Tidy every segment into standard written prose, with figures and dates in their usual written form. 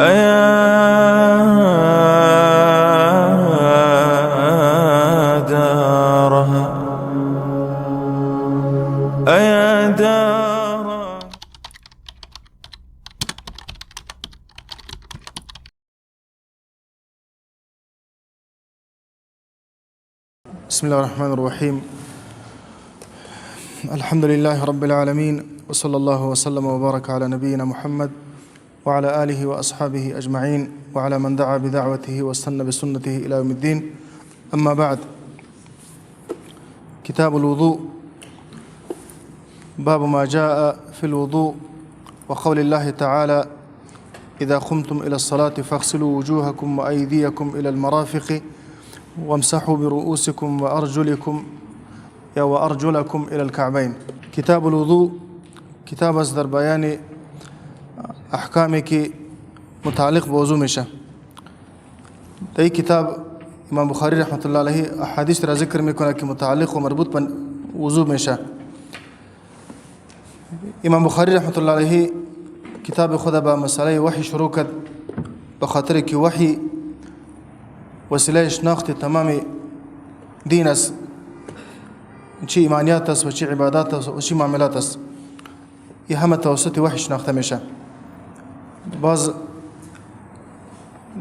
أيا دارها أيا دار. بسم الله الرحمن الرحيم. الحمد لله رب العالمين، وصلى الله وسلم وبارك على نبينا محمد وعلى آله وأصحابه أجمعين، وعلى من دعا بدعوته واستنى بسنته إلى يوم الدين. أما بعد، كتاب الوضوء، باب ما جاء في الوضوء وقول الله تعالى: إذا قمتم إلى الصلاة فاغسلوا وجوهكم وأيديكم إلى المرافق وامسحوا برؤوسكم وأرجلكم یا وأرجلكم إلى الكعبين. کتاب الوضوء کتاب است در بیان احکامی که متعلق به وضو میشه. در این کتاب امام بخاری رحمت الله علیه احادیث را ذکر میکنه که متعلق و مربوط به وضو میشه. امام بخاری رحمت الله علیه کتاب خود به مسئله وحی شروع کرد، به خاطر که وحی وسیله شناخت تمام دین است، چه ایمانیات است و چه عبادات است و چه معاملات است، این همه توسط وحی شناخته میشه. باز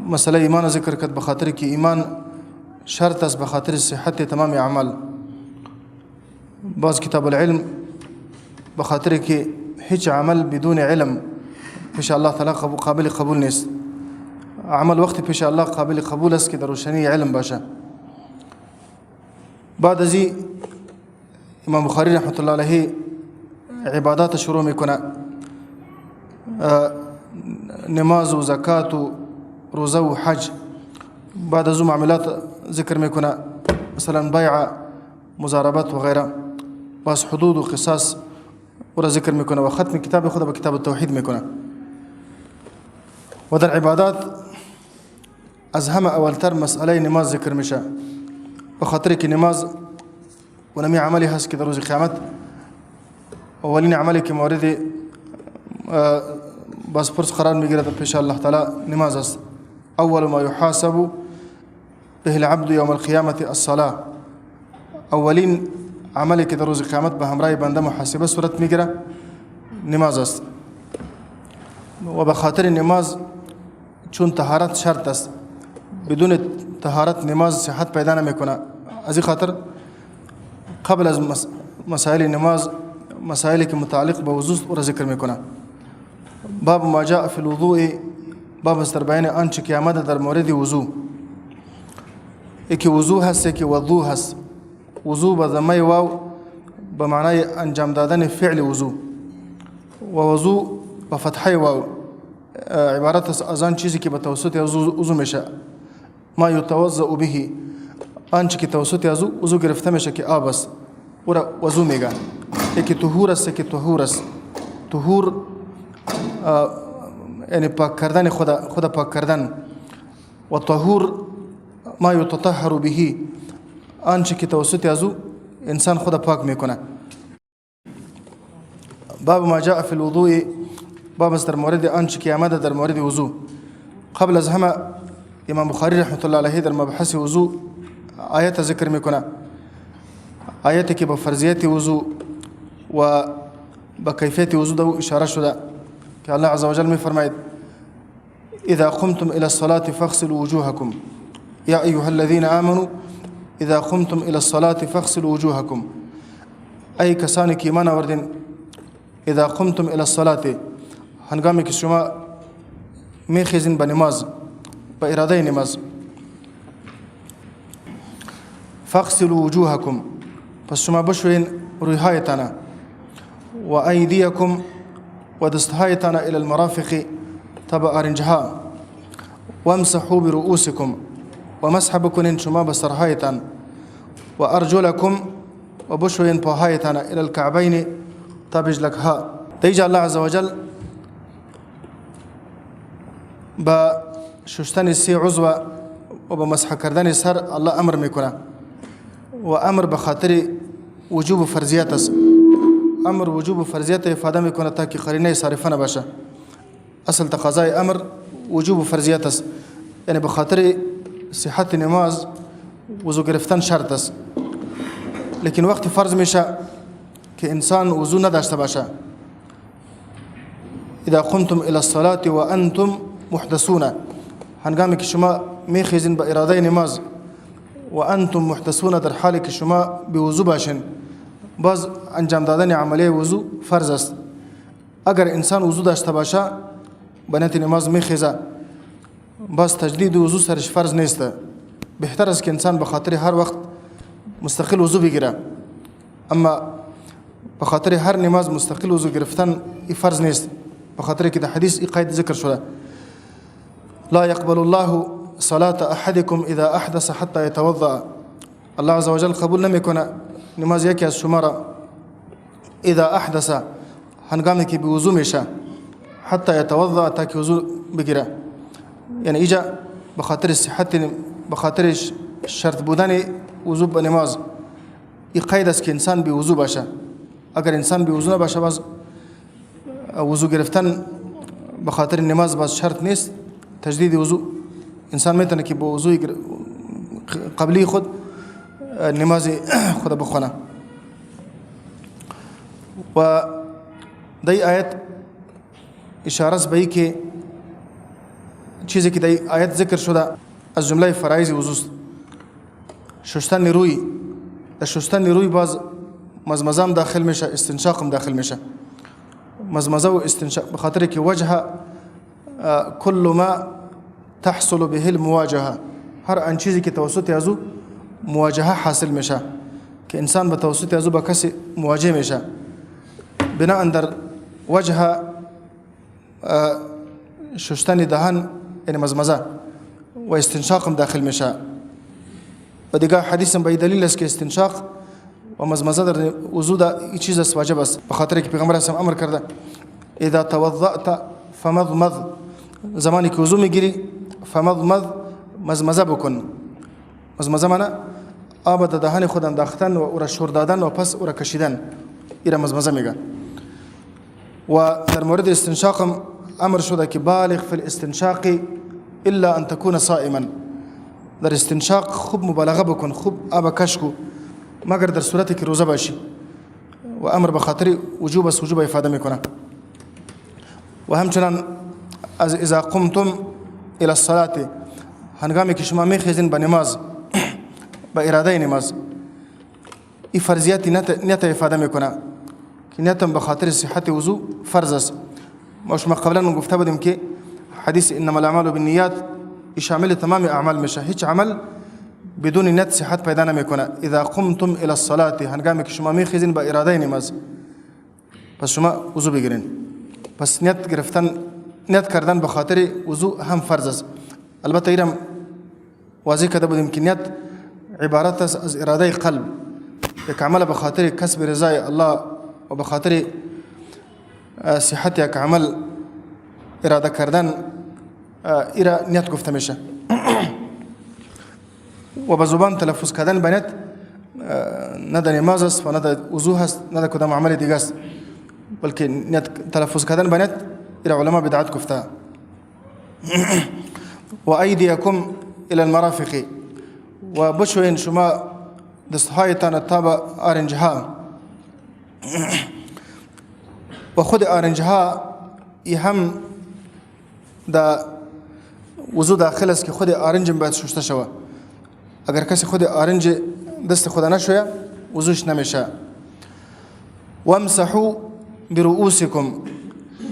مسئله ایمان ذکر کرد، به خاطر که ایمان شرط است به خاطر صحت تمام اعمال. باز کتاب العلم، به خاطر که هیچ عمل بدون علم پیش الله تعالی قابل قبول نیست. عمل وقتی پیش الله قابل قبول است که در روشنی علم باشه. بعد از این امام بخاری رحمت الله علیه عبادات شروع میکنه، نماز و زکات و روزه و حج. بعد از او معاملات ذکر میکنه، مثلا بیع، مضاربت و غیره. باز حدود و قصاص او را ذکر میکنه و ختم کتاب خود به کتاب التوحید میکنه. و در عبادات از همه اولتر مسئله نماز ذکر میشه، به خاطر که نماز و نمی عملی هست که در روز قیامت اولین عملی که مورد بازپرس قرار میگیرد پیش الله تعالی نماز است. اول ما يحاسب به العبد یوم القیامة الصلاة. اولین عملی که در روز قیامت به همراه بنده محاسبه صورت میگیره نماز است. و به خاطر نماز چون طهارت شرط است، بدون طهارت نماز صحت پیدا نمیکنه. از این خاطر قبل از مسائل نماز مسائلی که متعلق به وضو او را ذکر میکنه. باب ما جاء فی الوضوء، باب است در بیان آنچه که آمده در مورد وضو. یکی وضو هست، یکی وضو هست. وضو به ضمه واو به معنای انجام دادن فعل وضو، و وضو به فتحه واو عبارت است از آن چیزی که به توسط وضو میشه، ما یتوضأ به، آنچه که توسط از او وضو گرفته میشه که آب است، او را وضو میگن. یکی طهور است، یکی طهور است. طهور یعنی پاک کردن خود، خود پاک کردن، و طهور ما یتطهر به، آنچه که توسط از او انسان خود پاک میکنه. باب ما جاء فی الوضوء، باب است در مورد آنچه که آمده در مورد وضو. قبل از همه امام بخاری رحمت الله علیه در مبحث وضو آیت ذکر میکنه، آیتی که به فرضیت وضو و به کیفیت وضو دو اشاره شده که الله عز وجل میفرماید: اذا قمتم الى الصلاة فاغسلوا وجوهكم یا ایها الذين آمنوا اذا قمتم الى الصلاة فاغسلوا وجوهكم. ای کسانی که ایمان آوردین، اذا قمتم الى الصلاة، هنگامی که شما میخیزین به نماز، به اراده نماز، فاغسلوا وجوهكم، پس شما بشوین رویهایتان، و ایدیکم، و دستهایتان، الى المرافق، تا به آرنجها، وامسحوا برؤوسكم، و مسح بکنین شما به سرهایتان، و ارجلکم، و بشوین پاهایتان، الى الكعبین، تا به ژلکها. در الله عز وجل به شستن سه عضو و به مسح کردن سر الله امر میکنه، و امر به خاطر وجوب فرضیت است. امر وجوب فرضیت افاده میکنه تا که قرینه صارفه نباشه. اصل تقاضای امر وجوب و فرضیت است، یعنی به خاطر صحت نماز وضو گرفتن شرط است. لیکن وقتی فرض میشه که انسان وضو نداشته باشه، اذا قمتم الى الصلاة وانتم محدثون، هنگامی که شما میخیزین به اراده نماز، و انتم محدثون، در حالی که شما به وضو باشین، باز انجام دادن عملیه وضو فرض است. اگر انسان وضو داشته باشه به نیت نماز میخیزه، باز تجدید وضو سرش فرض نیست. بهتر است که انسان به خاطر هر وقت مستقل وضو بگیره، اما به خاطر هر نماز مستقل وضو گرفتن ای فرض نیست، به خاطر که در حدیث ای قید ذکر شده: لا يقبل الله صلاة احدكم اذا احدث حتى يتوضا. الله عز وجل قبول نمیکنه نماز یکی از شما را اذا احدث، هنگامی که به وضو میشه، حتی يتوضا، تا که وضو بگیره. یعنی ایجا به خاطر صحت، به خاطر شرط بودن وضو به نماز، این قید است که انسان به وضو باشه. اگر انسان به وضو نباشه، باز وضو گرفتن به خاطر نماز باز شرط نیست. تجدید وضو انسان میتونه که با وضوی قبلی خود نماز خود بخونه. و در این آیت اشاره است به ای که چیزی که در این آیت ذکر شده از جمله فرایض وضو است. شستن روی، در شستن روی باز مضمضه هم داخل میشه، استنشاق هم داخل میشه. مضمضه و استنشاق به خاطر که وجه کل ما تحصل به المواجهه، هر آن چیزی که توسط از او مواجهه حاصل میشه، که انسان به توسط از او با کسی مواجه میشه، بناء در وجه شستن دهن یعنی مضمضه و استنشاق هم داخل میشه. و دیگه حدیث هم به دلیل است که استنشاق و مضمضه در وضو در این چیز است، واجب است، به خاطر که پیغمبر اسلام امر کرده: اذا توضأت فمضمض، زمانی که وضو میگیری، فمضمض، مضمضه بکن. مضمضه معنی آب در دهن خود انداختن و او را شور دادن و پس او را کشیدن، ایرا مضمضه میگه. و در مورد استنشاق هم امر شده که بالغ فی الاستنشاق الا ان تكون صائما، در استنشاق خوب مبالغه بکن، خوب آب کش کو، مگر در صورتی که روزه باشی. و امر به خاطر وجوب است، وجوب افاده میکنه. و همچنان از اذا قمتم الى الصلاه، هنگامی که شما میخیزین به نماز، به اراده نماز، این فرضیت نیت افاده میکنه که نیت به خاطر صحت وضو فرض است. ما شما قبلا گفته بودیم که حدیث انما الاعمال بالنیات شامل تمام اعمال میشه، هیچ عمل بدون نیت صحت پیدا نمیکنه. اذا قمتم الى الصلاه، هنگامی که شما میخیزین به اراده نماز، پس شما وضو بگیرین. پس نیت گرفتن، نیت کردن به خاطر وضو هم فرض است. البته ایرم واضح کرده بودیم که نیت عبارت است از اراده قلب، یک عمل به خاطر کسب رضای الله و به خاطر صحت یک عمل اراده کردن، ایرا نیت گفته میشه. و به زبان تلفظ کردن به نیت نه در نماز است و نه در وضو هست، نه در کدام عمل دیگه است، بلکه نیت تلفظ کردن به نیت ایرا علما بدعت گفته. و ایدیکم الى المرافق، و بشوین شما دستهایتان تا به آرنجها. و خود آرنجها ای هم در وضو داخل است که خود آرنج باید شسته شود. اگر کسی خود آرنج دست خود نشوید، وضوش نمیشه. وامسحوا برؤوسکم،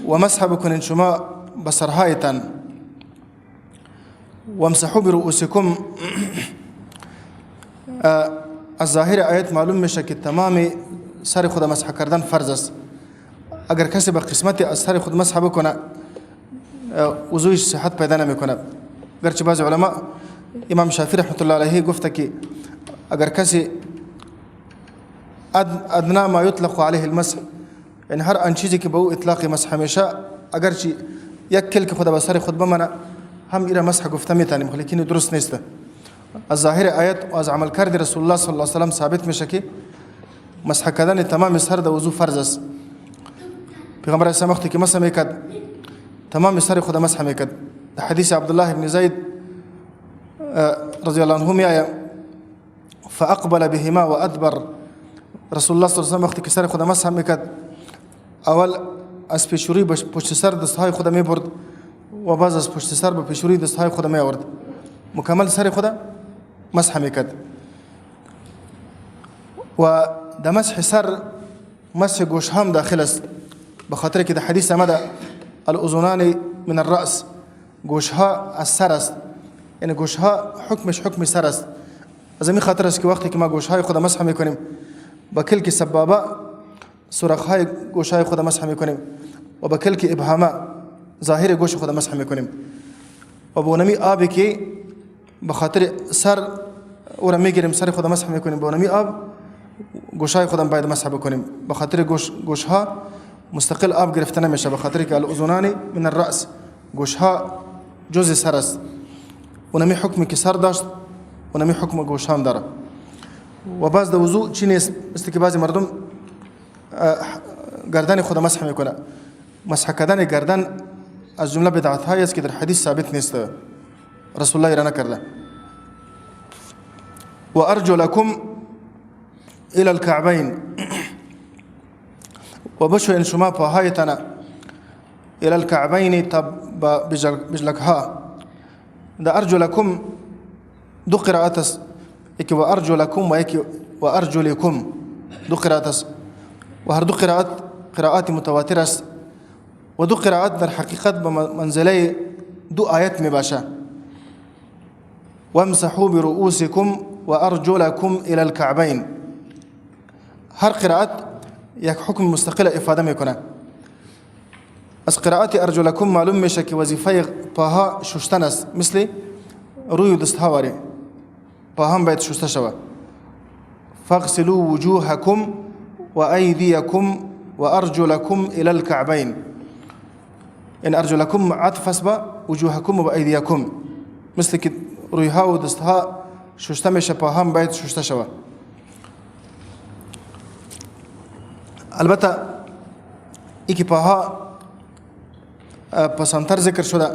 و مسح بکنین شما به سرهایتان. وامسحوا برؤوسکم، از ظاهر آیت معلوم میشه که تمام سر خود مسح کردن فرض است. اگر کسی به قسمت از سر خود مسح بکنه، وضوش صحت پیدا نمیکنه. گرچه بعض علما، امام شافعی رحمت الله علیه گفته که اگر کسی ادنا ما یطلق علیه المسح، یعنی هر آن چیزی که به او اطلاق مسح میشه، اگرچه یک کلک خود به سر خود بمانه، هم ایرا مسح گفته میتونیم، لیکن درست نیست. از ظاهر آیت و از عمل کرد رسول الله صلی الله علیه وسلم ثابت میشه که مسح کردن تمام سر د وضو فرض است. پیغمبر اسلام وقتی که مسح میکرد، تمام سر خود مسح میکرد. حدیث عبدالله بن زید رضی الله عنه میآید فاقبل بهما و ادبر. رسول الله صلی الله علیه و وقتی که سر خود مسح میکرد، اول از پیشوری به پشت سر دستهای خود میبرد و باز از پشت سر به پیشوری دستهای خود میآورد، مکمل سر خود مسح میکرد. و در مسح سر مسح گوش هم داخل است، به خاطر که در حدیث آمده الاذنان من الرأس، گوش ها از سر است، یعنی گوش ها حکمش حکم سر است. از این خاطر است که وقتی که ما گوش های خود مسح میکنیم با کلک سبابه سوراخ های گوش های خود مسح میکنیم و با کلک ابهامه ظاهر گوش خود مسح میکنیم و با نمی آبی که به خاطر سر او را میگیریم سر خود مسح میکنیم، با نمی آب گوش های خودم باید مسح بکنیم. به خاطر گوش ها مستقل آب گرفته نمیشه، به خاطر که الاذنان من الرأس، گوش ها جزء سر است. اونمی حکمی که سر داشت اونمی حکم گوش هم داره. و باز در وضوع چی نیست، مثل که بعضی مردم گردن خود مسح میکنه. مسح کردن گردن از جمله بدعت هایی است که در حدیث ثابت نیست، رسول الله را نکرده. و ارجلکم الى الكعبین، و بشوین شما پاهایتان الى الكعبین تا بجلک ها. در ارجلکم دو قرائت است، یکی و ارجلکم و یکی و ارجلکم، دو قرائت است و هر دو قرائت قرائات متواتر است و دو قرائت در حقیقت به منزله دو آیت می باشه. وامسحوا برؤوسكم وارجلكم الى الكعبین. هر قرائت یک حکم مستقل افاده میکنه. از قرائت ارجلکم معلوم میشه که وظیفه پاها شستن است، مثل روی و دستها واری پاها هم باید شسته شود. فاغسلوا وجوهكم وأيديكم وأرجلكم إلى الكعبين، إن أرجلكم عطف است به وجوهكم و أيديكم، مثل که رویها و دستها شسته میشه پاها هم باید شسته شود. البته ای که پاها پسانتر ذکر شده،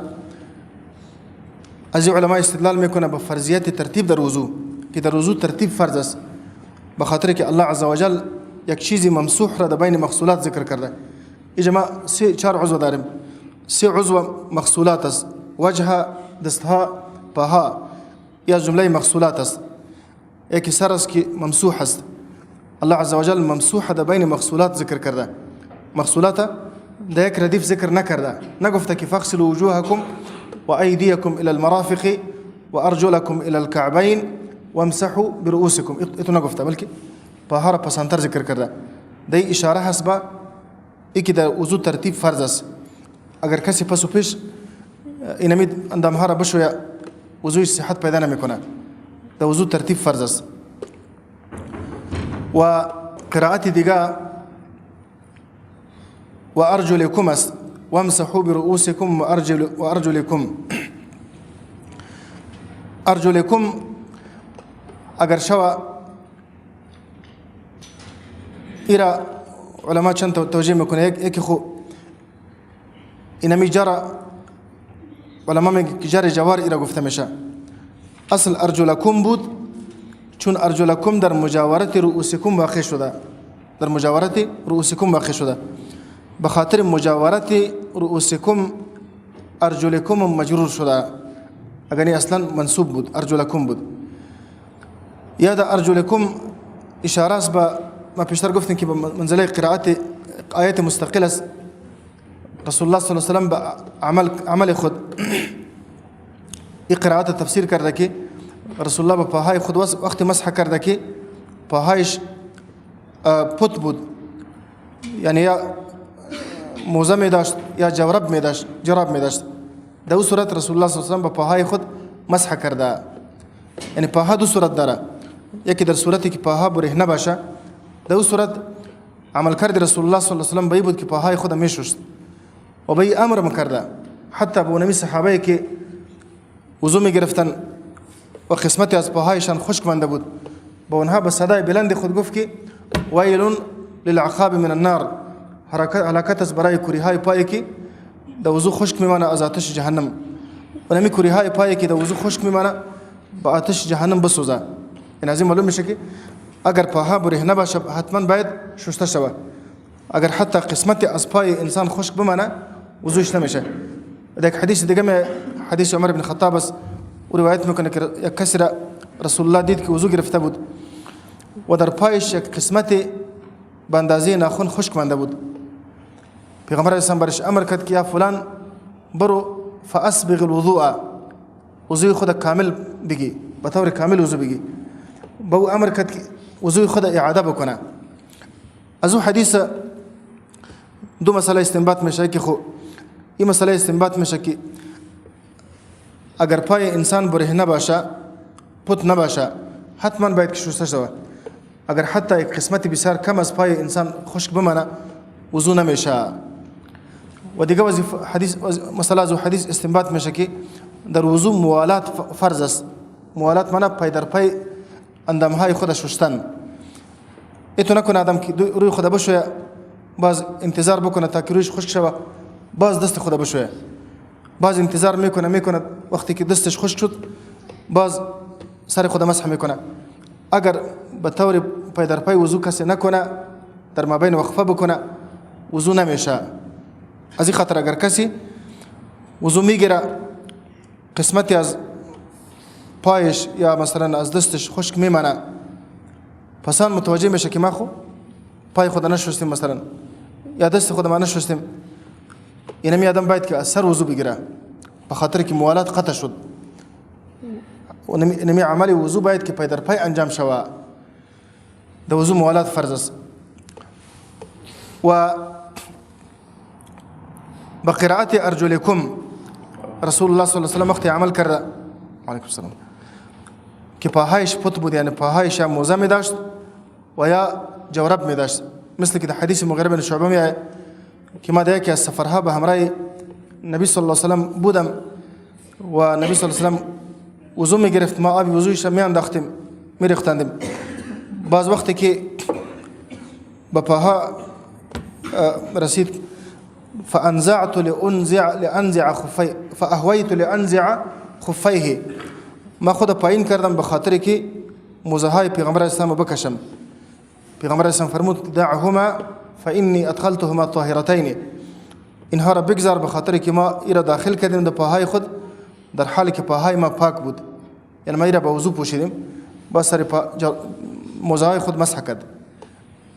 از علماء استدلال میکنه به فرضیت ترتیب در وضوع، که در وضوع ترتیب فرض است، به خاطر که الله عزوجل یک چیزی ممسوح را در بین مغسولات ذکر کرده. اینجا ما سه چهار عضو داریم، سه عضو مغسولات است، وجه، دستها، پاها، یا جمله مغسولات است. یکی سر است که ممسوح است، الله عزوجل ممسوح در بین مغسولات ذکر کرده، مغسولات در یک ردیف ذکر نکرده، نگفته که فاغسلوا وجوهكم وأيديكم إلى المرافق وأرجلكم إلى الكعبين وامسحوا برؤوسكم، ایتو نگفته، بلکه پاها را پسانتر ذکر کرده. در اشاره هست به ای که در وضو ترتیب فرض است. اگر کسی پس و پیش اینمی اندامها را بشوید وضوی صحت پیدا نمیکنه. در وضو ترتیب فرض است. و قرائت دیگه و ارجلکم است، وامسحوا برؤوسكم وارجلكم. ارجلکم اگر شوا ایرا علما چند توجیه میکنه. یکی خو اینمی جرا علما میگه که جر جوار ایرا گفته میشه. اصل ارجلکم بود، چون ارجلکم در مجاورت رؤوسکم واقع شده، در مجاورت رؤوسکم واقع شده، به خاطر مجاورت رؤوسکم ارجلکم مجرور شده، اگر اصلا منصوب بود ارجلکم بود. یا در ارجلکم اشاره است به ما پیشتر گفتیم که به منزله قرائت آیت مستقل است. رسول الله صلی الله علیه و سلم به عمل خود این قرائت تفسیر کرده که رسول الله به پاهای خود وقت مسح کرده که پاهایش پت بود، یعنی یا موزه می داشت یا جورب می داشت، جراب می داشت. در اون صورت رسول الله صلی الله علیه و سلم به پاهای خود مسح کرده. یعنی پاها دو صورت داره، یکی در صورتی که پاها برهنه باشه، در اون صورت عمل کرد رسول الله صلی الله علیه و سلم به بود که پاهای خود می شست و به امر میکرده. حتی به اونمی صحابه که وضو می گرفتن و قسمتی از پاهایشان خشک مانده بود، با اونها به صدای بلند خود گفت که ویل للعقاب من النار، هلاکت است برای کوری های پایی که در وضو خشک میمانه از آتش جهنم و نمی کوری های پایی که در وضو خشک میمانه با آتش جهنم بسوزه. این از این معلوم میشه که اگر پاها برهنه باشه حتما باید شسته شود. اگر حتی قسمت از پای انسان خشک بمانه وضوش نمیشه. در یک حدیث دیگه حدیث عمر بن خطاب است و روایت میکنه که یک کسی را رسول الله دید که وضو گرفته بود و در پایش یک قسمت به اندازه ناخن خشک مانده بود. پیغمبر اسلام برش امر کرد که یا فلان برو فاسبغ الوضوء، وضوی خود کامل بگی، به طور کامل وضو بگی. به او امر کرد که وضوی خود اعاده بکنه. از او حدیث دو مسئله استنباط میشه که خو این مسئله استنباط میشه که اگر پای انسان برهنه باشه، پت نباشه، حتما باید که شسته شود. اگر حتی یک قسمت بسیار کم از پای انسان خشک بمانه وضو نمیشه. و دیگه حدیث مسئله از حدیث استنباط میشه که در وضو موالات فرض است. موالات معنی پای در پای اندامهای خود شستن. ایتو نکنه آدم که روی خود بشویه باز انتظار بکنه تا که رویش خشک شوه باز دست خود بشویه، باز انتظار میکنه وقتی که دستش خشک شد باز سر خود مسح میکنه. اگر به طور پای در پای وضو کسی نکنه، در مابین وقفه بکنه، وضو نمیشه. از این خاطر اگر کسی وضو میگیره قسمتی از پایش یا مثلا از دستش خشک میمانه، پسان متوجه میشه که ما خو پای خود نشستیم مثلا یا دست خود ما نشستیم، اینمی آدم باید که از سر وضو بگیره به خاطر که موالات قطع شد. و اینمی عمل وضو باید که پای در پای انجام شوه. د وضو موالات فرض است. و به قرائت ارجلکم رسول الله صلی الله علیه وسلم وقتی عمل کرده، علیکم السلام، که پاهایش پت بود، یعنی پاهایش یا موزه می داشت و یا جورب می داشت. مثل که در حدیث مغیره بن شعبه می آید که ما در یکی از سفرها به همراه نبی صلی الله علیه وسلم بودم و نبی صلی الله علیه وسلم وضو می گرفت، ما آب وضویش می انداختیم می ریختندیم. باز وقتی که به پاها رسید فانزعت لانزع خفی فاهویت لانزع خفیه، ما خود پایین کردم به خاطر که موزه های پیغمبر اسلام بکشم. پیغمبر اسلام فرمود دعهما فانی ادخلتهما طاهرتین، اینها را بگذار به خاطر که ما ایرا داخل کردیم در پاهای خود در حالی که پاهای ما پاک بود، یعنی ما ایرا به وضو پوشیدیم، با سر موزه های خود مسح کرد.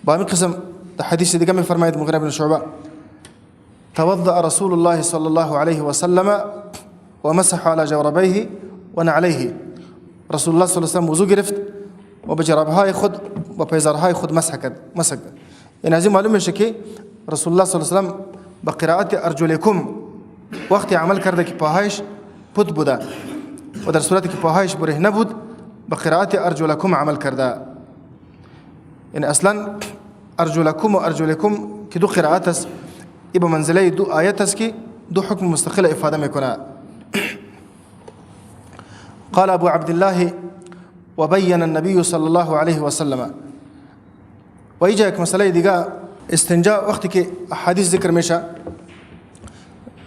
با همین قسم در حدیث دیگه می فرماید مغیره بن شعبه توضأ رسول الله صلى الله عليه وسلم ومسح على جوربيه ونعليه. رسول الله صلی الله علیه وسلم وضو گرفت و به جرابهای خود و پیزارهای خود مسح کرد. یعنی از این معلوم میشه که رسول الله صلی الله علیه وسلم به قرائت ارجلکم وقتی عمل کرده که پاهایش پت بوده و در صورتی که پاهایش برهنه بود به قرائت ارجلکم عمل کرده. یعنی اصلا ارجلکم و ارجلکم که دو قرائت است، ای به منزله دو آیت است که دو حکم مستقل افاده میکنه. قال ابو عبد الله وبين النبي صلى الله عليه وسلم. و اینجا یک مسئله دیگه استنجا، وقتی که حدیث ذکر میشه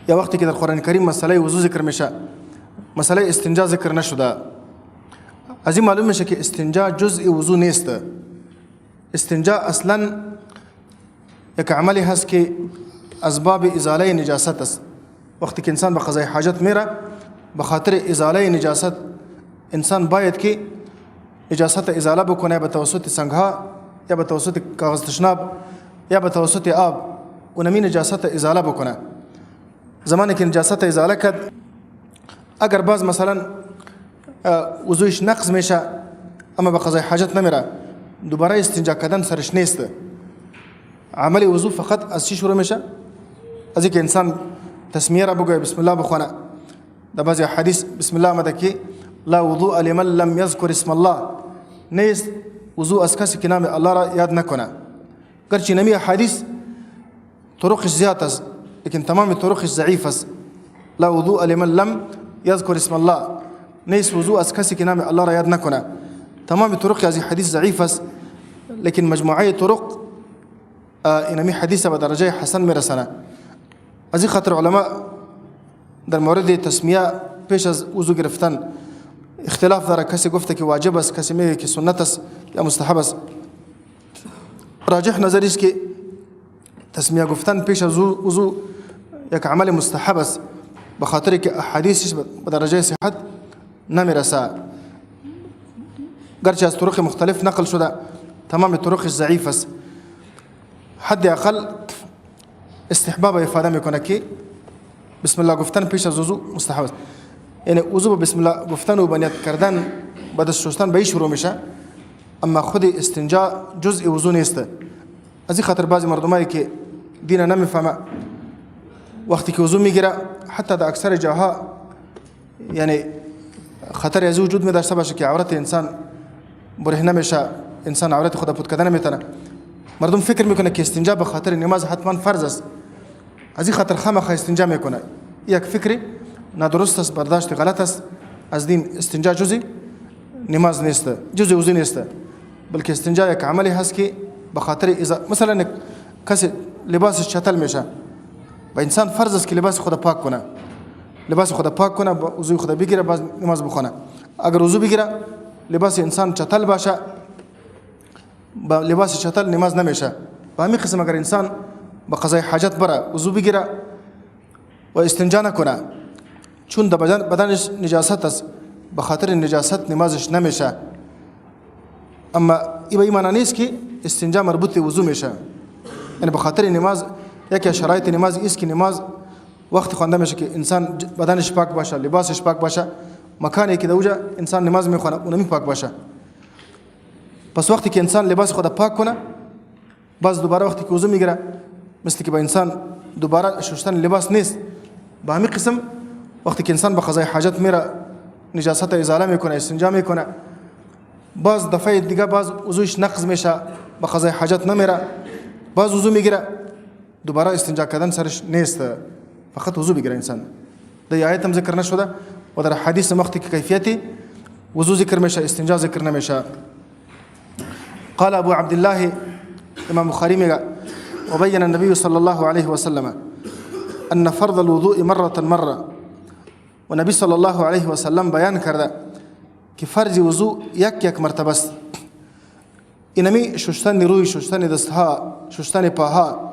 یا وقتی که در قرآن کریم مسئله وضو ذکر میشه، مسئله استنجا ذکر نشده. از این معلوم میشه که استنجا جزء وضو نیست. استنجا اصلا یک عملی هست که از باب ازاله نجاست است. وقتی که انسان به قضای حاجت میره، به خاطر ازاله نجاست انسان باید که نجاست ازاله بکنه به توسط سنگها یا به توسط کاغذ تشناب یا به توسط آب، اونمی نجاست ازاله بکنه. زمانی که نجاست ازاله کرد، اگر باز مثلا وضویش نقض میشه اما به قضای حاجت نمیره، دوباره استنجا کردن سرش نیست. عمل وضو فقط از چی شروع میشه؟ از اینکه انسان تسمیه را بگوید، بسم الله بخونه. در بعضی حدیث بسم الله آمده که لا وضوء لمن لم یذکر اسم الله، نیست وضوء از کسی که نام الله را یاد نکنه. گرچه نمی حدیث طرقش زیاد است، لیکن تمام طرقش ضعیف است. لا وضوء لمن لم یذکر اسم الله، نیست وضوء از کسی که نام الله را یاد نکنه. تمام طرق از حدیث ضعیف است، لیکن مجموعه طرق اینمی حدیث به درجه حسن میرسنه. از این خاطر علما در مورد تسمیه پیش از وضو گرفتن اختلاف داره. کسی گفته که واجب است، کسی میگه که سنت است یا مستحب است. راجح نظری است که تسمیه گفتن پیش از وضو یک عمل مستحب است، به خاطر که احادیثش به درجه صحت نمیرسه، گرچه از طرق مختلف نقل شده، تمام طرقش ضعیف است. حداقل استحباب افاده میکنه که بسم الله گفتن پیش از وضو مستحب است. یعنی وضو به بسم الله گفتن و بنیت کردن به دست شستن به این شروع میشه، اما خود استنجا جزء وضو نیست. از این خاطر بعضی مردمایی که دین نمیفهمه وقتی که وضو میگیره، حتی در اکثر جاها یعنی خطر از وجود می داشته باشه که عورت انسان برهنه میشه، انسان عورت خود پوت کردن نمیتونه. مردم فکر میکنه که استنجا به خاطر نماز حتما فرض است، از این خاطر خامخا استنجا میکنه. یک فکر نادرست است، برداشت غلط است از دین. استنجا جزء نماز نیست، جزء وضو نیست، بلکه استنجا یک عملی هست که به خاطر مثلا کسی لباسش چتل میشه، و انسان فرض است که لباس خود پاک کنه، لباس خود پاک کنه، وضوی خود بگیره، باز نماز بخونه. اگر وضو بگیره لباس انسان چتل باشه، با لباس چتل نماز نمیشه. و همین قسم اگر انسان به قضای حاجت بره، وضو بگیره و استنجا نکنه، چون در بدنش نجاست است، به خاطر نجاست نمازش نمیشه. اما ای به این معنی نیست که استنجا مربوط به وضو میشه. یعنی به خاطر نماز، یکی از شرایط نماز است که نماز وقت خوانده میشه که انسان بدنش پاک باشه، لباسش پاک باشه، مکانی که در اونجا انسان نماز میخوانه اونمی پاک باشه. پس وقتی که انسان لباس خود پاک کنه، باز دوباره وقتی که وضو میگیره، مثل که با انسان دوباره شستن لباس نیست. به همین قسم وقتی که انسان به قضای حاجت میره، نجاست ازاله میکنه، استنجا میکنه، باز دفعه دیگه باز وضوش نقض میشه، به قضای حاجت نمیره، باز وضو میگیره، دوباره استنجا کردن سرش نیست، فقط وضو بگیره انسان. در آیت هم ذکر نشده و در حدیث وقتی که کیفیتی وضو ذکر میشه، استنجا ذکر نمیشه. قال ابو عبد الله، امام بخاری میگه: وبين النبي صلى الله عليه وسلم أن فرض الوضوء مرة مرة. و نبی صلی الله علیه و سلم بیان کرده که فرض وضوء یک یک مرتبه است. اینمی شستن روی، شستن دستها، شستن پاها،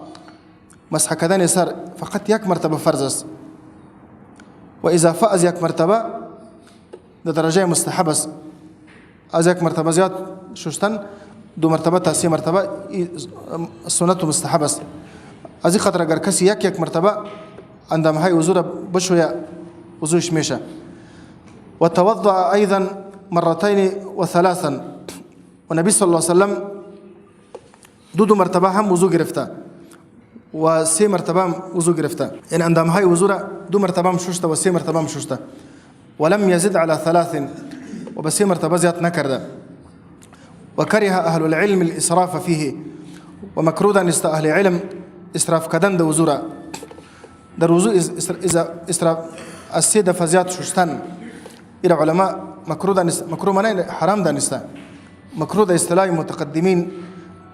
مسح کردن سر فقط یک مرتبه فرض است و اضافه از یک مرتبه در درجه مستحب است. از یک مرتبه زیاد شستن، دو مرتبه تا سه مرتبه، سنت و مستحب است. از این خاطر اگر کسی یک یک مرتبه اندامهای وضو را بشویه، وضوش میشه. و توضع ايضا مرتين وثلاثا. و نبی صلی الله علیه وسلم دو دو مرتبه هم وضو گرفته و سه مرتبه هم وضو گرفته، یعنی اندامهای وضو را دو مرتبه هم شسته و سه مرتبه هم شسته. ولم يزد على ثلاث، و به سه مرتبه زیاد نکرده. وكره أهل العلم الإسراف فيه. و مکروه دانسته اهل علم اسراف کردن د وضو را. در وضو اسراف، از سه دفعه زیاد شستن، ایره علما مکروه دانسته. مکروه معنی حرام دانسته. مکروه د اصطلاح متقدمین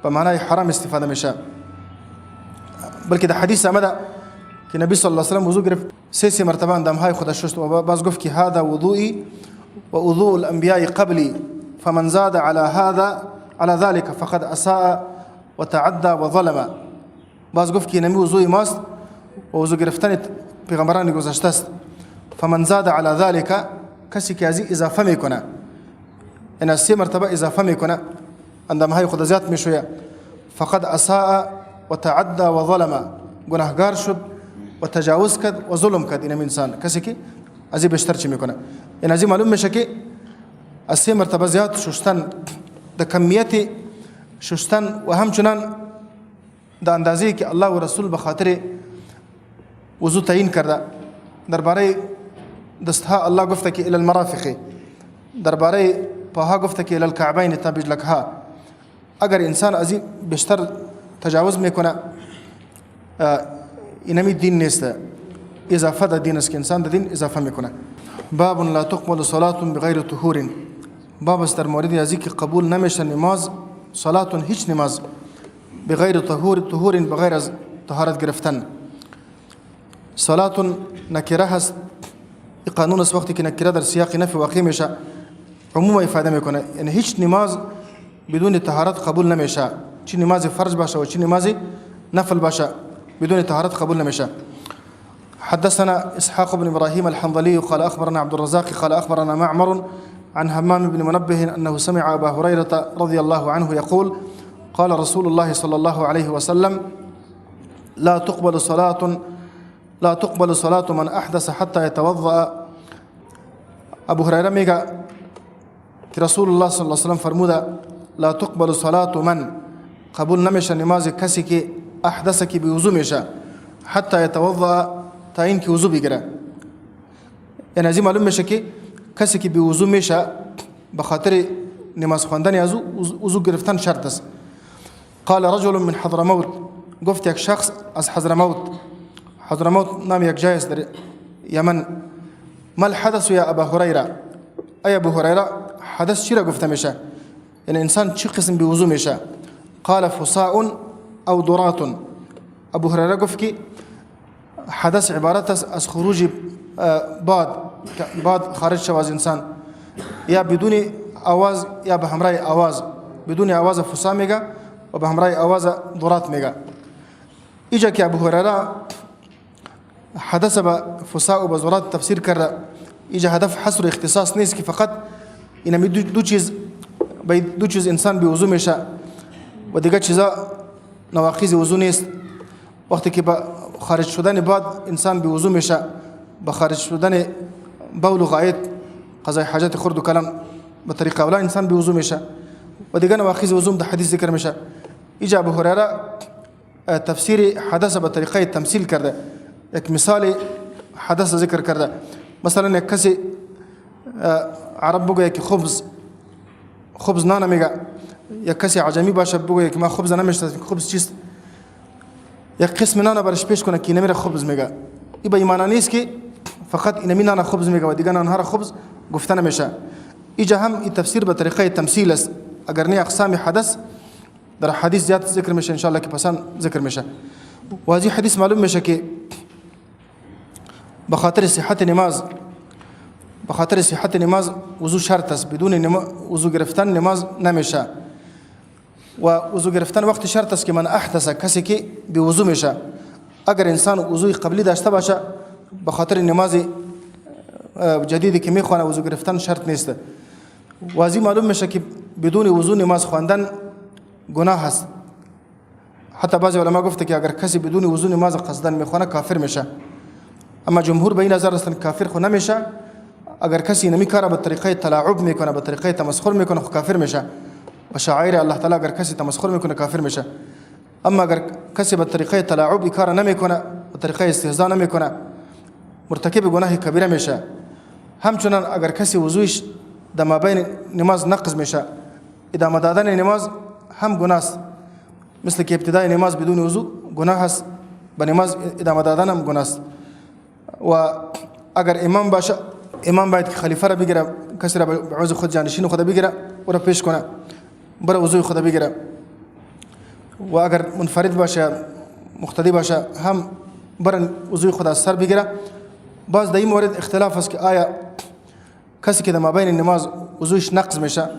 به معنای حرام استفاده میشه، بلکه در حدیث آمده که نبی صلی الله علیه وسلم وضو گرفت، سه سه مرتبه اندامهای خود شست و باز گفت که هذا وضوئی و وضوء الانبیاء قبلی، فمن زاد على هذا على ذلك فقد اساء وتعدى وظلم. باز گفت که نمی وضوء ماست و وضو گرفتن پیغمبران گذشته است. فمن زاد على ذلك، کسی که از این اضافه میکنه، یعنی از سه مرتبه اضافه میکنه، اندامهای خود زیاد میشویه، فقد اساء وتعدى وظلم، گناهگار شد و تجاوز کرد و ظلم کرد. اینم انسان کسی که از این بیشتر چی میکنه. یعنی از این معلوم میشه که از سه مرتبه زیاد شستن د کمیت شستن و همچنان د اندازې که الله و رسول به خاطر وضو تعیین کرده. درباره دستها الله گفته که الى المرافق، درباره پاها گفته که الى الكعبین، تا بجلکها. اگر انسان از این بیشتر تجاوز میکنه، اینمی دین نیست، اضافه در دین است که انسان در دین اضافه میکنه. باب لا تقبل صلاة بغیر طهور. باب است در مورد ازی که قبول نمیشه نماز، صلاة هیچ نماز، بغیر طهور، طهور بغیر از طهارت گرفتن. صلاة نکره هست. قانون است وقتی که نکره در سیاق نفی واقع میشه عموم افاده میکنه، یعنی هیچ نماز بدون طهارت قبول نمیشه، چه نماز فرض باشه و چه نماز نفل باشه بدون طهارت قبول نمیشه. حدثنا إسحاق بن إبراهيم الحنظلي قال أخبرنا عبد الرزاق قال أخبرنا معمر عن همام بن منبه أنه سمع أبا هريرة رضي الله عنه يقول قال رسول الله صلى الله عليه وسلم لا تقبل صلاة من أحدث حتى يتوضأ. ابو هريره میگه که رسول الله صلی الله علیه وسلم فرموده لا تقبل صلاة من، قبول نمیشه نماز کسی که احدث که بی وضو میشه، حتی يتوضأ تا اینکه وضو بگیره. یعنی از این معلوم میشه که کسی که بی وضو میشه به خاطر نماز خواندن از او وضو گرفتن شرط است. قال رجل من حضرموت، گفت یک شخص از حضرموت، حضرموت نام یک جای است در یمن. ما الحدث یا ابا هریره، ای ابو هریره حدث چی را گفته میشه؟ یعنی انسان چی قسم بی وضو میشه؟ قال فصاء او ضرات. ابو هریره گفت که حدث عبارت است از خروج باد، باد خارج شو از انسان، یا بدون آواز یا به همراه آواز. بدون آواز فصا میگه و به همراه آواز ضرات میگه. اینجا که ابو هریره حدث به فصا و به ضرات تفسیر کرده، اینجا هدف حصر اختصاص نیست که فقط اینمی دو چیز، به دو چیز انسان بی وضو میشه و دیگه چیزا نواقض وضو نیست. وقتی که به خارج شدن باد انسان بی وضو میشه، به خارج شدن بول و غایط قضای حاجت خرد و کلان به طریق اولی انسان بی وضو میشه و دیگه نواقض وضو در حدیث ذکر میشه. اینجا ابو هریره تفسیر حدث به طریقه تمثیل کرده، یک مثال حدث ذکر کرده. مثلا یک کسی عرب بگوید که خبز نان میگه، یک کسی عجمی باشه بگوید که ما خبز نمیشناسیم، خبز چیست؟ یک قسم نان برش پیش کنه که نمیره خبز میگه. این به معنا نیست که فقط اینمی نان خبز میگه و دیگه نانها را خبز گفته نمیشه. اینجا هم این تفسیر به طریقه تمثیل است، اگر نه اقسام حدث در حدیث زیاد ذکر میشه انشاءالله که پسند ذکر میشه. و از این حدیث معلوم میشه که به خاطر صحت نماز، به خاطر صحت نماز وضو شرط است. بدون وضو گرفتن نماز نمیشه و وضو گرفتن وقت شرط است که من احدث، کسی که بی وضو میشه. اگر انسان وضوی قبلی داشته باشه به خاطر نماز جدیدی که میخوانه وضو گرفتن شرط نیست. و از این معلوم میشه که بدون وضو نماز خواندن گناه است. حتی بعضی علما گفته که اگر کسی بدون وضو نماز قصدا میخوانه کافر میشه، اما جمهور به این نظر هستند کافر خو نمیشه. اگر کسی نمی کار به طریقه تلاعب میکنه، به طریقه تمسخر میکنه، خو کافر میشه. و شعائر الله تعالی اگر کسی تمسخر میکنه کافر میشه. اما اگر کسی به طریقه تلاعب کار نمیکنه، به طریقه استهزا نمیکنه، مرتکب گناه کبیره میشه. همچنان اگر کسی وضویش در مابین نماز نقض میشه، ادامه دادن نماز هم گناه است. مثل که ابتدای نماز بدون وضو گناه است، به نماز ادامه دادن هم گناه است. و اگر امام باشه، امام باید که خلیفه را بگیره، کسی را به عوض خود جانشین خود بگیره، او را پیش کنه، بره وضوی خود بگیره. و اگر منفرد باشه، مقتدی باشه، هم بره وضوی خود از سر بگیره. باز در این مورد اختلاف است که آیا کسی که در مابین نماز وضویش نقض میشه،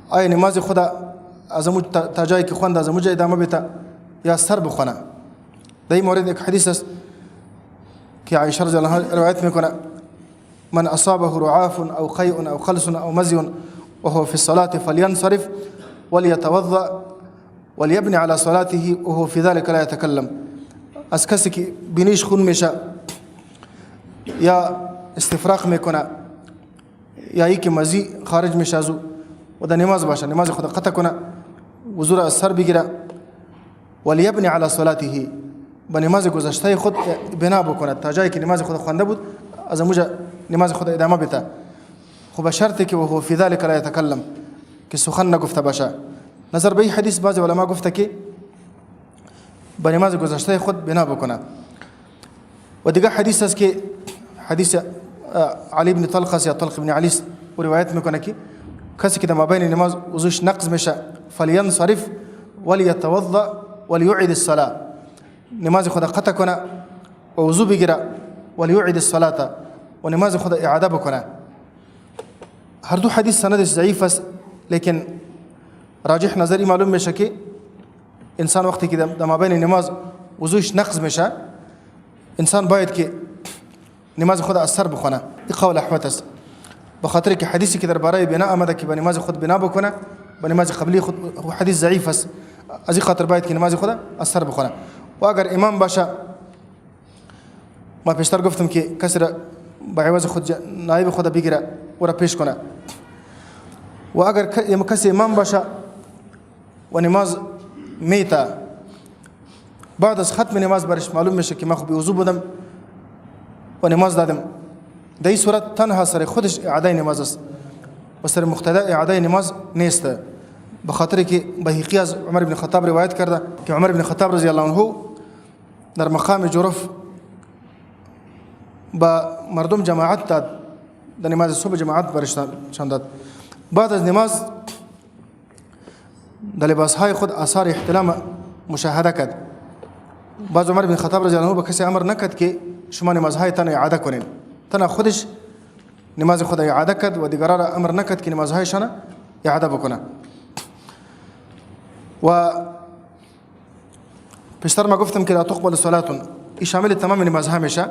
آیا نماز خود از امو تا جایی که خواند از امو جای ادامه بده یا سر بخونه؟ در این مورد یک حدیث است که عایشه رضی الله عنها روایت میکنه من أصابه رعاف أو قيء أو قلس أو مزي وهو في الصلاة فلينصرف وليتوضأ وليبني على صلاته وهو في ذلك لا يتكلم. از کسی که بینیش خون میشه یا استفراغ میکنه یا ای که مزی خارج میشه از او و در نماز باشه، نماز خود قطع کنه، وضو را از سر بگیره، وليبني على صلاته، به نماز گذشته خود بنا بکنه تا جایی که نماز خود خوانده بود از اونجا نماز خود ادامه بده، خب به شرطی که وهو في ذلك لا يتكلم، که سخن نگفته باشه. نظر به این حدیث بعضی علما گفته که به نماز گذشته خود بنا بکنه. و دیگه حدیث است که حدیث علی بن طلق است یا طلق بن علی است، و روایت میکنه که کسی که در مابین نماز وضوش نقض میشه فلینصرف وليتوضأ وليعد الصلاة، نماز خود قطع کنه و وضو بگیره، وليعد الصلاة، و نماز خود اعاده بکنه. هر دو حدیث سندش ضعیف است، لیکن راجح نظری معلوم میشه که انسان وقتی که در مابین نماز وضوش نقض میشه، انسان باید که نماز خود از سر بخونه. این قول احوط است، به خاطر که حدیثی که درباره بنا آمده که به نماز خود بنا بکنه، به نماز قبلی خود، حدیث ضعیف است. از این خاطر باید که نماز خود از سر بخونه. و اگر امام باشه، ما پیشتر گفتم که کسی را به عوض خود نایب خود بگیره او را پیش کنه. و اگر کسی امام باشه و نماز میته، بعد از ختم نماز برش معلوم میشه که من خب وضو بودم و نماز دادم، در این صورت تنها سر خودش اعاده نماز است و سر مقتدا اعاده نماز نیست. به خاطر که بیهقی از عمر بن خطاب روایت کرده که عمر بن خطاب رضی الله عنه در مقام جرف با مردم جماعت داد، در نماز صبح جماعت برشان داد. بعد از نماز در لباسهای خود آثار احتلام مشاهده کرد. باز عمر بن خطاب رضی الله عنه به کسی امر نکرد که شما نمازهایتان اعاده کنین، تنها خودش نماز خود اعاده کرد و دیگران را امر نکرد که نمازهایشان اعاده بکنه. و پیشتر ما گفتم که لا تقبل صلاة، این شامل تمام نمازها میشه،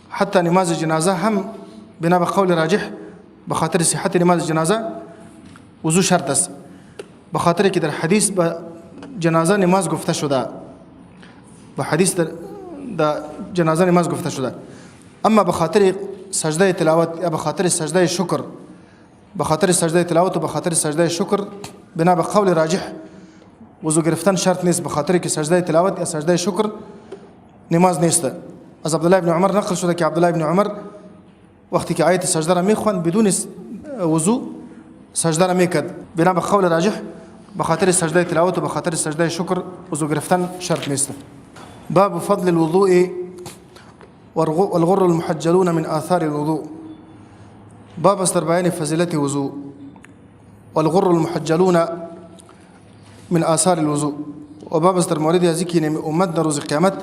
حتی نماز جنازه هم بنا به قول راجح به خاطر صحت نماز جنازه وضو شرط است، به خاطر که در حدیث به جنازه نماز گفته شده، به حدیث در جنازه نماز گفته شده. اما به خاطر سجده تلاوت یا به خاطر سجده شکر، به خاطر سجده تلاوت و به خاطر سجده شکر بنا به قول راجح وضو گرفتن شرط نیست، به خاطر که سجده تلاوت یا سجده شکر نماز نیست. از عبدالله بن عمر نقل شده که عبدالله بن عمر وقتی که آیت سجده را میخواند بدون وضو سجده را میکرد. بنا به قول راجح به خاطر سجده تلاوت و به خاطر سجده شکر وضو گرفتن شرط نیست. باب فضل الوضوء والغر المحجلون من آثار الوضوء. باب است در بیان فضیلت وضوء والغر المحجلون من آثار الوضوء. و باب است در مورد از اینکه نمی امت در روز قیامت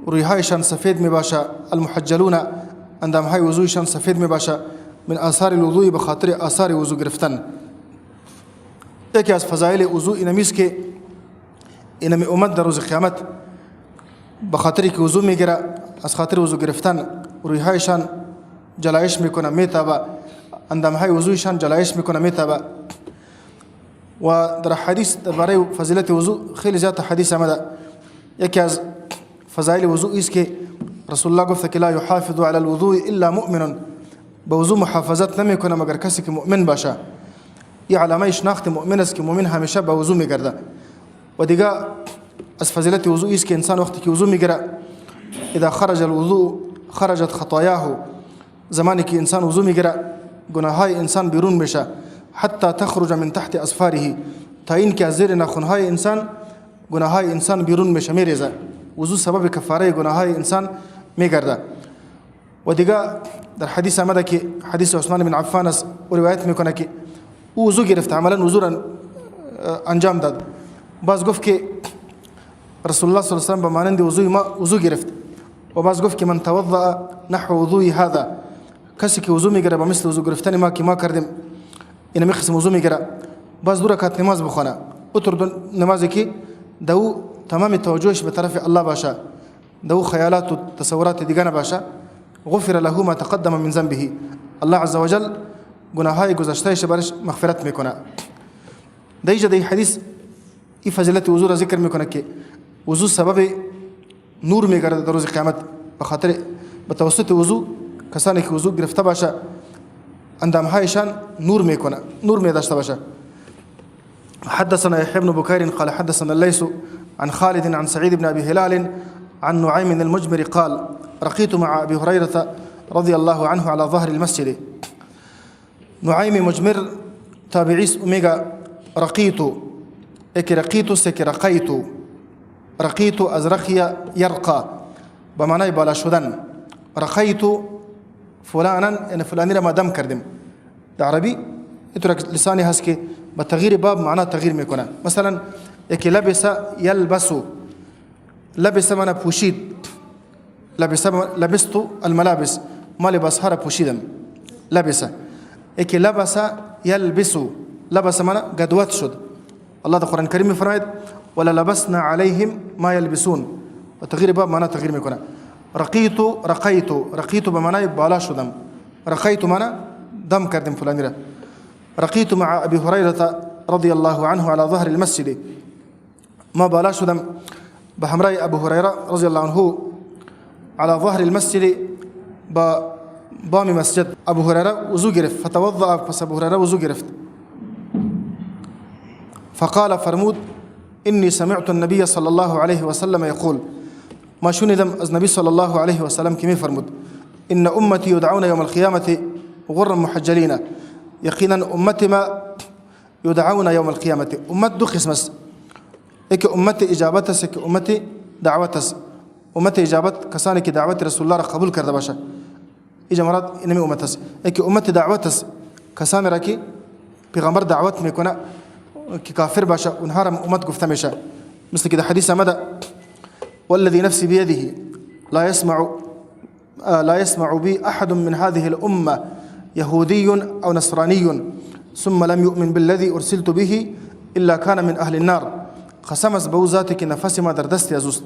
رویهایشان سفید می باشه، المحجلون اندامهای وضویشان سفید می باشه، من آثار الوضوء به خاطر آثار وضو گرفتن. یکی از فضایل وضو اینمیست که اینمی امت در روز قیامت به خاطر که وضو میگیره، از خاطر وضو گرفتن رویهایشان جلایش میکنه میتابه، اندامهای وضویشان جلایش میکنه میتابه. و در حدیث درباره فضیلت وضو خیلی زیاد حدیث آمده. یکی از فضایل وضو است که رسول الله گفته که لا یحافظ علی الوضوء الا مؤمن، به وضو محافظت نمیکنه مگر کسی که مؤمن باشه. این علامه شناخت مؤمن است که مؤمن همیشه به وضو میگرده. و دیگه از فضیلت وضو است که انسان وقتی که وضو میگیره، اذا خرج الوضوء خرجت خطاياه، زمانی که انسان وضو میگیره گناههای انسان بیرون میشه، حتی تخرج من تحت اظفاره، تا اینکه از زیر ناخنهای انسان گناههای انسان بیرون میشه میریزه. وضو سبب کفاره گناههای انسان میگرده. و دیگه در حدیث آمده که حدیث عثمان بن عفان است و روایت میکنه که او وضو گرفت، عملا وضو را انجام داد. باز گفت که رسول الله صلی الله علیه و سلم به مانند وضوی ما وضو گرفت. و باز گفت که من توضأ نحو وضوی هذا، کسی که وضو میگیره به مثل وضو گرفتن ما که ما کردیم، اینمی قسم وضو میگیره، باز دو رکعت نماز بخونه، اتر نمازی که دو تمام توجهش به طرف الله باشه، دو خیالات و تصورات دیگه نباشه، غفر له ما تقدم من ذنبه، الله عز وجل گناههای گذشتهش برش مغفرت میکنه. در اینجا در حدیث این فضیلت وضو را ذکر میکنه که وضو سبب نور میگرده در روز قیامت، به خاطر به توسط وضو کسانی که وضو گرفته باشه اندامهایشان نور میکنه، نور می داشته باشه. حدثنا يحيى بن بكير قال حدثنا الليث عن خالد عن سعيد بن أبي هلال عن نعيم المجمر قال رقيت مع أبي هريرة رضي الله عنه على ظهر المسجد. نعيم مجمر تابعيس أوميغا رقيت، اك رقيت سك رقيت، رقيت از رقي يرقى به معنای بالا شدن، رقيت فلانا یعنی فلانی را ما دم کردیم. در عربی اینطور لسانی هست که با تغییر باب معنا تغییر میکنه. مثلا یکی لبس یلبس، لبس معنا پوشید، لبس، لبست الملابس، ما لباس ها را پوشیدم. لبس یکی لبس یلبس، لبس معنا گدوت شد. الله در قرآن کریم میفرماید ولا لبسنا علیهم ما یلبسون، و تغییر باب معنا تغییر میکنه. رقیت، رقیت، رقیت به معنای بالا شدم، رقیت معنا دم کردم فلانی را. رقیت مع ابی هریره رضی الله عنه على ظهر المسجد، ما بالا شدم به همراه ابو هریره رضی الله عنه على ظهر المسجد، با بام مسجد. ابو هریره وضو گرفت، فتوضأ، پس ابو هریره وضو گرفت. فقال، فرمود إني سمعت النبي صلى الله عليه وسلم يقول، ما شنیدم از نبی صلی الله علیه و سلم که می فرمود إن أمتي يدعون يوم القيامة غرا محجلين، یقینا امت ما يدعون يوم القيامة. امت دو قسم است، یکی امت اجابت است، یکی امت دعوت است. امت اجابت کسانی که دعوت رسول الله را قبول کرده باشه، اینجا مراد اینمی امت است. یکی امت دعوت است، کسانی را که پیغمبر دعوت میکنه که کافر باشه، اونها را امت گفته میشه. مثل که در حدیث آمده والذي نفسي بيده لا يسمع بي أحد من هذه الأمة يهودي أو نصراني ثم لم يؤمن بالذي أرسلت به إلا كان من أهل النار. قسم است به او ذاتی که نفس ما در دست ازوست،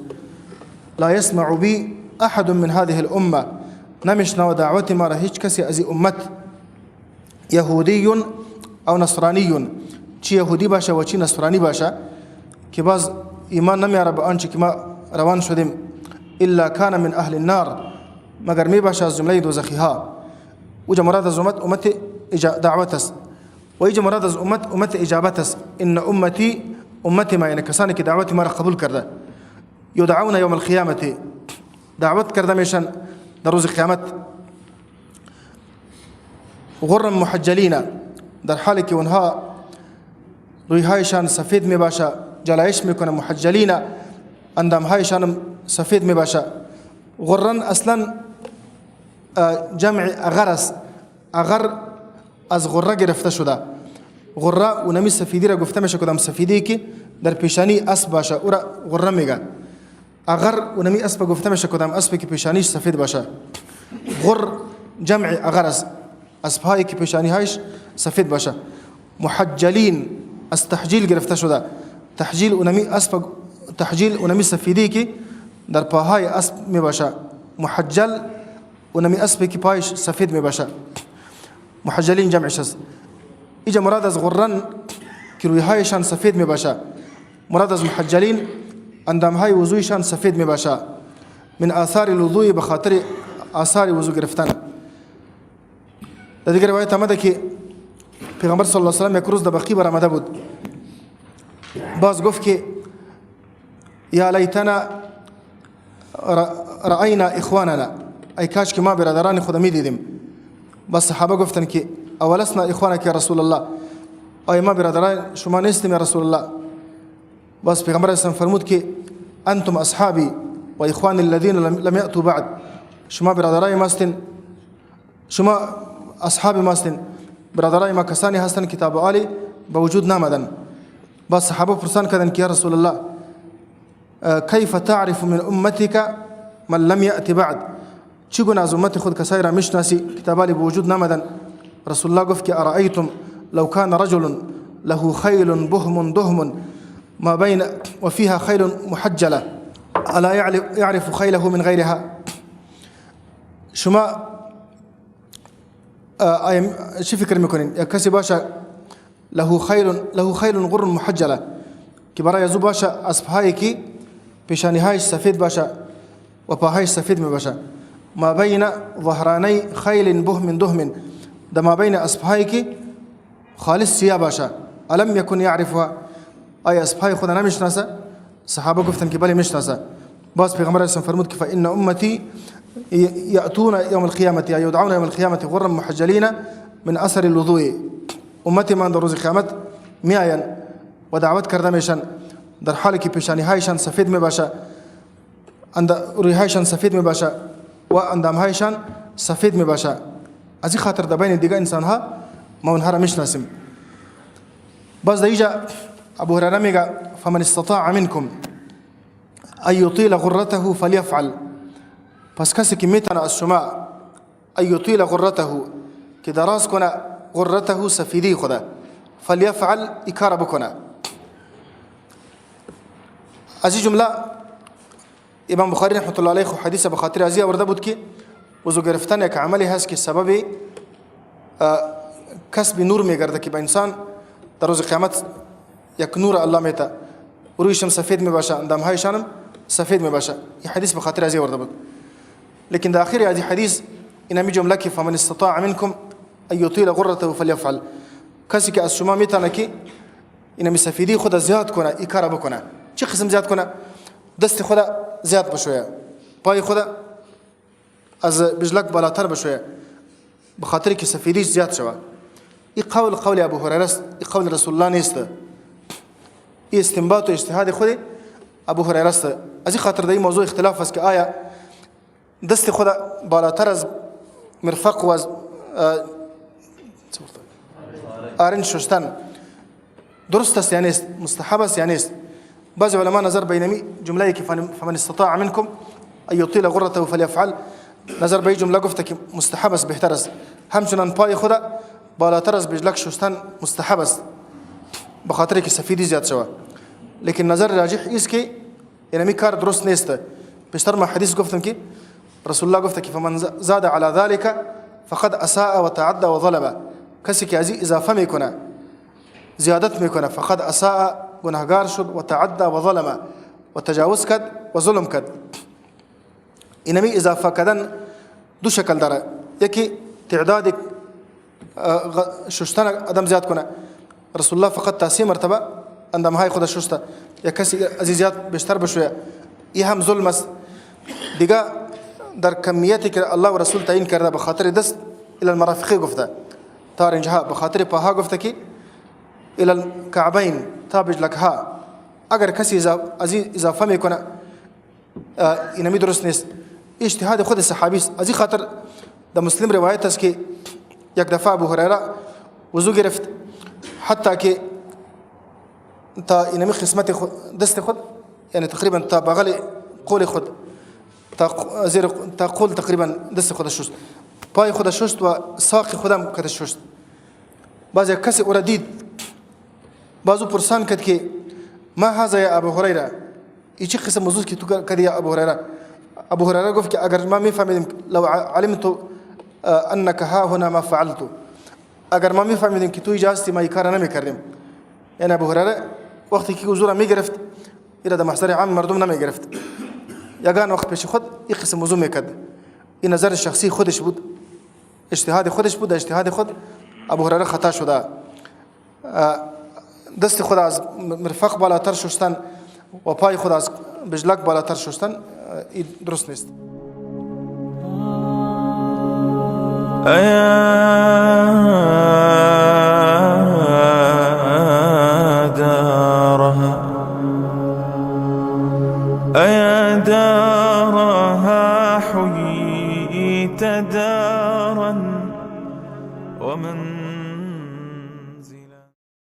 لا يسمع بي أحد من هذه الأمة، نمیشنوه دعوت ما را هیچ کسی از این امت، یهودی او نصرانی، چی یهودی باشه و چی نصرانی باشه، که باز ایمان نمیاره به آنچه که ما روان شدیم، الا کان من اهل النار، مگر می باشه از جمله دوزخی ها. اوجا مراد از امت امت دعوت است و اینجا مراد از امت امت اجابت است. ان امتی، امت ما، یعنی کسانی که دعوت ما را قبول کرده، یدعون یوم القیامت، دعوت کرده میشن در روز قیامت، غرا محجلین، در حالی که اونها رویهایشان سفید می باشه، جلایش میکنه. محجلین، اندامهایشان سفید می باشه. غرا اصلا جمع اغر است، اغر از غره گرفته شده. غره اونمی سفیدی را گفته میشه، کدام سفیدی که در پیشانی اسب باشه او را غره میگه. اغر اونمی اسب گفته میشه، کدام اسبی که پیشانیش سفید باشه. غر جمع اغر است، اسب هایی که پیشانی هایش سفید باشه. محجلین از تحجیل گرفته شده. تحجیل اونمی اسب، تحجیل اونمی سفیدی که در پاهای اسب می باشه. محجل اونمی اسبی که پایش سفید می باشه. محجلین جمعش است. اینجا مراد از غرا که رویهایشان سفید می باشه، مراد از محجلین اندامهای وضویشان سفید می باشه، من آثار الوضوء، به خاطر آثار وضو گرفتن. در دیگر روایت آمده که پیغمبر صلی الله علیه وسلم یک روز در بقیع برآمده بود، باز گفت که یا لیتنا رأینا اخواننا، ای کاش که ما برادران خود می دیدیم. باز صحابه گفتن که اولسنا اخوانک یا رسول الله، آیا ما برادران شما نیستیم یا رسول الله؟ باز پیغمبر اسلام فرمود که انتم اصحابی و اخوان الذين لم یأتوا بعد، شما برادرای ما هستین، شما اصحاب ما هستین، برادرای ما کسانی هستند که تا به حالی به وجود نامدن. باز صحابه پرسان کردن که یا رسول الله کیف تعرف من امتك من لم یأت بعد، چگونه از امت خود کسایی را میشناسی که تا به حالی به وجود نامدن؟ رسول الله گفت که ارأیتم لو كان رجل له خيل بهم دهم ما بين وفيها خيل محجلة ألا يعرف خيله من غيرها. شما چی فکر میکنین یک کسی باشه له خیل له خیل غر محجله، که برای ازو باشه اسبهایی که پیشانی هایش سفید باشه و پاهایش سفید می باشه، ما بین ظهرانی خیل بهم دهم، د ما بین اسبهایی که خالص سیاه باشه، الم یکن یعرفها، آیا اسبهای خود نمیشناسه؟ صحابه گفتن که بله میشناسه. باز پیغمبر اسلام فرمود که فان امتی یأتون یوم القیامة یا یدعون یوم القیامة غرا محجلین من اثر الوضوء، امت من در روز قیامت میآیند و دعوت کرده میشن در حالی که پیشانی هایشان سفید می باشه، روی هایشان سفید می باشه و اندام هایشان سفید می باشه. از این خاطر در بین دیگه انسان ها ما اونها را میشناسیم. باز در اینجا ابو هریره میگه فمن استطاع منکم ان یطیل غرته فلیفعل. پس کسی که میتونه از شما ان یطیل غرته که دراز کنه غرته سفیدی خوده فلیفعل ای کار بکنه. از این جمله امام بخاری رحمت الله علیه حدیث به خاطر از آورده بود که وضو گرفتن یک عملی هست که سبب کسب نور میگرده که به انسان در روز قیامت یک نور الله میته، رویشم سفید میباشه، اندامهایشانم سفید میباشه. این حدیث به خاطر از آورده بود. لیکن در آخر از حدیث این همی جمله که فمن استطاع منکم ان یطیل غرته فلیفعل، کسی که از شما میتونه که این همی سفیدی خود زیاد کنه این کار بکنه. چه قسم زیاد کنه؟ دست خود زیاد بشویه، پای خود از بجلک بالاتر بشویه به خاطر که سفیدیش زیاد شوه. این قول قول ابو هریره است، این قول رسول الله نیست، این استنباط و اجتهاد خود ابو هریره است. از این خاطر در این موضوع اختلاف است که آیا دست خود بالاتر از مرفق و از آرنج شستن درست است یا نیست، مستحب است یا نیست. بعضی علما نظر به جمله که فمن استطاع منکم ان یطیل غرته فلیفعل، نظر به این جمله گفته که مستحب است، بهتر است. همچنان پای خود بالاتر از بجلک شستن مستحب است به خاطر که سفیدی زیاد شود. لیکن نظر راجح است که اینمی کار درست نیست. بیشتر ما حدیث گفتم که رسول الله گفته که فمن زاد علی ذلك فقد اساء و تعدى و ظلم، کسی که از این اضافه میکنه زیادت میکنه فقد اساء گناهگار شد و تعدى و ظلم و تجاوز کرد و ظلم کرد. اینمی اضافه کردن دو شکل داره، یکی تعداد شستن آدم زیاد کنه، رسول الله فقط تا سه مرتبه اندامهای خود شسته، یا کسی از زیاد بیشتر بشویه این هم ظلم است. دیگه در کمیتی که الله و رسول تعیین کرده به خاطر دست الی المرافقه گفته تا رنجها، به خاطر پاها گفته که الی الکعبین تا بجلکها. اگر کسی از این اضافه میکنه اینمی درست نیست، اجتهاد خود صحابی است. از این خاطر در مسلم روایت است که یک دفعه ابو هریره وضو گرفت حتی که تا اینمی قسمت خود دست خود، یعنی تقریبا تا بغل قول خود تا زیر تا قول تقریبا دست خود شست، پای خود شست و ساق خودم کد شست. بعضی کسی او را دید، بعضو پرسان کرد که ما هذا یا ابو هریره، ای چه قسم وضو که تو کردی یا ابو هریره؟ ابو هریره گفت که اگر ما میفهمیدیم لو علمت انك ها هنا ما فعلت، اگر ما میفهمیدیم که تو اینجا هستی ما این کار نمیکردیم. یعنی ابو هریره وقتی که وضو را میگرفت ایرا در محضر عام مردم نمیگرفت، یگان وقت پیش خود این قسم وضو میکرد. این نظر شخصی خودش بود، اجتهاد خودش بود، اجتهاد خود ابو هریره خطا شده. دست خود از مرفق بالاتر شستن و پای خود از بجلک بالاتر شستن این درست نیست. أيا دارها أيا دارها حييت دار.